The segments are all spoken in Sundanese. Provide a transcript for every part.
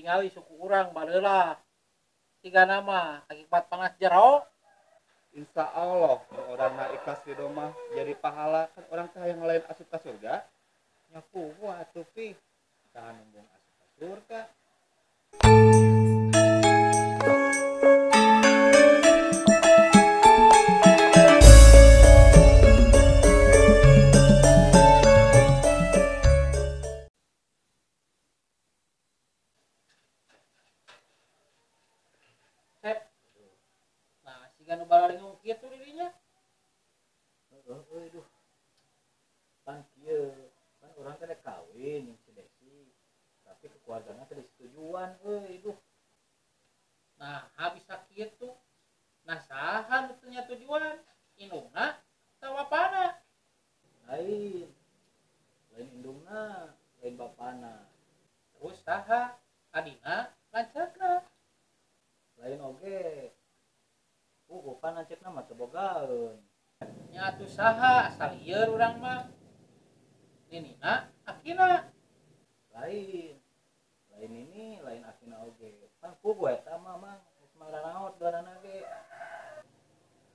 Tingali suku urang bareula. Siga nama akibat panas jero. Insya Allah orang ikhlas ridho mah jadi pahala kan orang teh yang lain asup ka surga. Nya puguh atuh pi. Tahan embung asup ka surga. Sep. Nah, siga nu balalingung kitu dirinya. Heeh euy duh. Pan kieu, pan urang teh rek kawin jeung si Desi. Tapi keluargana teh disetujuan euy duh. Nah, bisa kitu. Nah, saha nu teu nyatujuan? Indungna atawa bapana? Lain. Lain indungna, lain bapana. Terus saha? Adina, lanceukna. Lain oge. Pan lanceukna mah teu bogaeun. Nya atuh saha asal lieur urang mah. Ninina, akina. Lain. Lain ini, lain akina oge. Pan puguh eta mah mang geus maranaot duanana ge.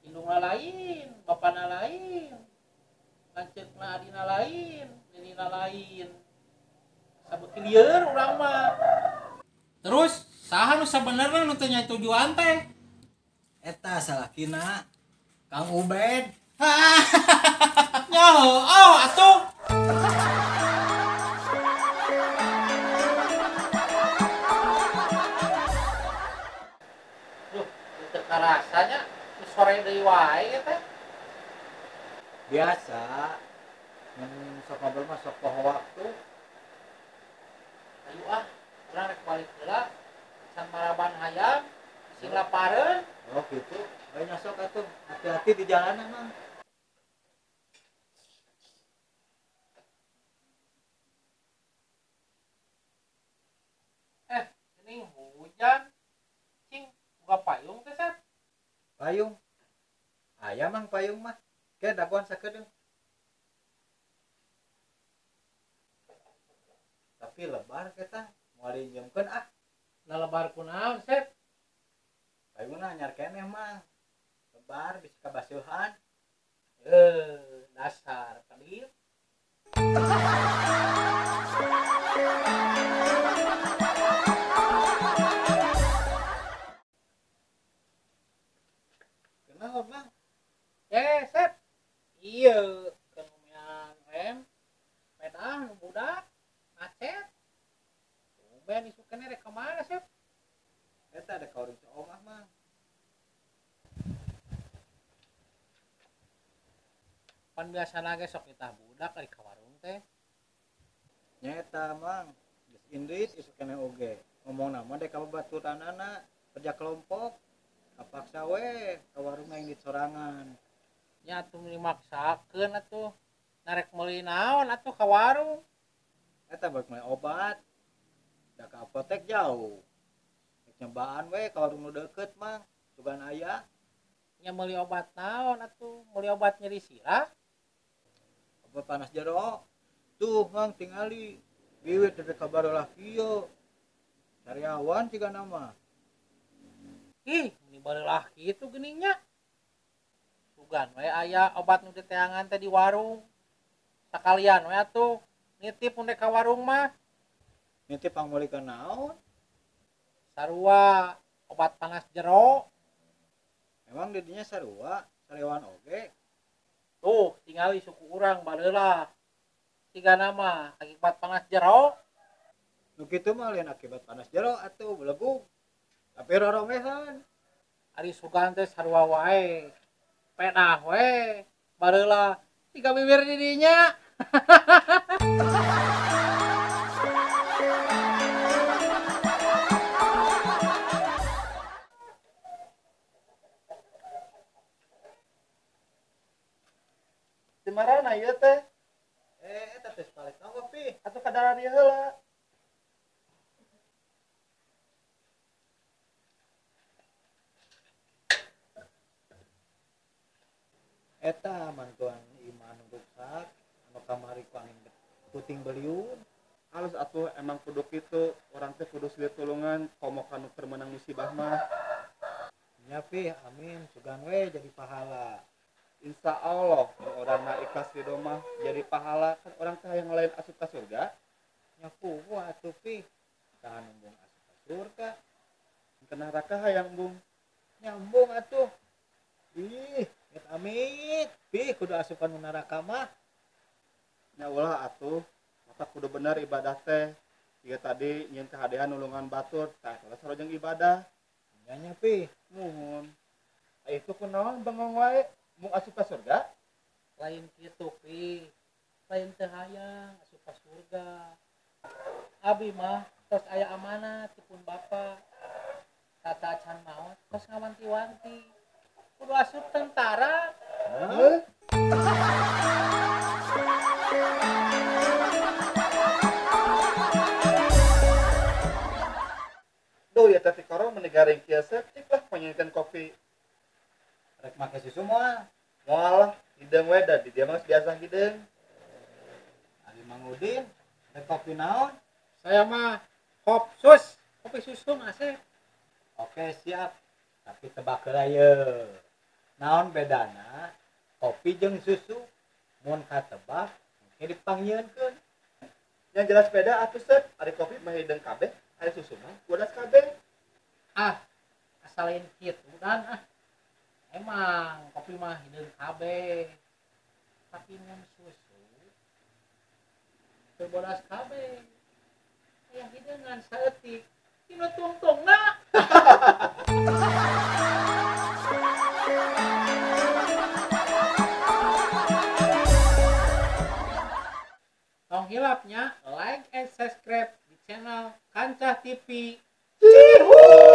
Indungna lain, bapana lain. Lanceukna adina lain, ninina lain. Sabeuki lieur urang mah. Terus saha nu sabenerna nu teu nyatujuan teh? Eta salakina Kang Ubed. Nya heueuh atuh. Duh, teu karasanya sore deui wae ieu teh. Biasa mun sok ngobrol mah sok poho waktu. Ayo ah, urang rek balik heula. Can maraban hayam, sing lapareun. Oh gitu. Ayo nyosok atuh, hati-hati di jalanan mang. Ini hujan. Cing, buka payung teh, Sep. Payung. Aya mang payung mah. Ke dagoan sakedeung. Tapi lebar kita moal diinjemkeun ah. Nah lebar kunaon, Sep? Payungna anyar keneh mang. Lebar bisa kabaseuhan. Dasar pedit. Kenapa, Bang? Sep. Iya, kenumian rem. Pedah nu budak macet. Tumben isukene rek ka mana, Sep? Eta ada ka warung Omah, Mang. Pan biasana ge sok nitah budak ari ka warung teh. Nya eta, Mang. Geus indit isukene oge. Ngomongna mah dek ka babaturanana kerja kelompok. Kapaksa we ka warung indit sorangan. Nya atuh dimaksakeun atuh. Narek meuli naon atuh ka warung? Eta balik meuli obat. Da ka apotek jauh. Rek nyobaan we ka warung nu deukeut, Mang. Sugan aya. Nya meuli obat naon atuh? Meuli obat nyeri sirah? Obat panas jero. Tuh, Mang tingali. Wiwit dari kabarolah kieu. Sariawan sigana mah. Ih, meni bareulah kitu geuningnya. Sugan we aya obat nu diteangan teh di warung. Sakalian we atuh nitip mun dek ka warung mah. Nitip pangmeulikeun naon? Sarua obat panas jero. Emang di dinya sarua, sariawan oge. Tuh, tingali suku urang bareula. Siga nama akibat panas jero. Nu kitu mah lain akibat panas jero atuh belegug. Tapi roromehan. Ari sugan teh sarua wae. Pedah we, bareula tiga bibir di dinya. Di marana ieu teh? Eta teh balik nonggo pi. Atuh kadaran ieu heula. Eta mantuan iman ruksak anu kamari ku angin puting beliung. Halus atuh emang kudu kitu, urang teh kudu silih tulungan komo ka nu keur meunang musibah mah. Nya Pi, amin, sugan we jadi pahala. Insya Allah mun urangna ikhlas ridho mah jadi pahala, kan urang teh hayang lain asup ka surga. Nya puguh atuh Pi, saha nu embung asup ka surga. Ke neraka hayang embung. Nya embung atuh. Ih, amit amit Pi kudu asup ka nu neraka mah. Nya ulah atuh, maka kudu bener ibadah teh. Jiga tadi nyieun kahadean nulungan batur, tah eta sarua jeung ibadah. Nya nya Pi. Muhun. Aya itu kunaon bengong wae, embung asup ka surga? Lain kitu Pi, lain teu hayang asup ka surga. Abi mah tos aya amanat ti pun bapa. Tata can maot tos ngawanti-wanti. Kudu asup tentara. Hah? Duh, ya teh tikoro meni garing kieu cik lah panyieunkeun kopi. Rek make susu moal? Moal lah, hideung we da di dieu mah biasa hideung. Ari Mang Udin, rek kopi naon? Saya mah kopsus, kopi susu mah asep. Oke, siap. Tapi tebak heula ye. Naon bedana kopi jeung susu? Mun katebak engke dipanggieunkeun. Yang jelas beda atuh Sep, ari kopi mah hideung kabeh, ari susu mah bodas kabeh. Ah, asal lain kitu dan ah. Emang kopi mah hideung kabeh. Tapi mun susu teu bodas kabeh. Aya hideungan saeutik, tinu tungtungna. Tong hilapnya like and subscribe di channel Kancah TV. Cihuy.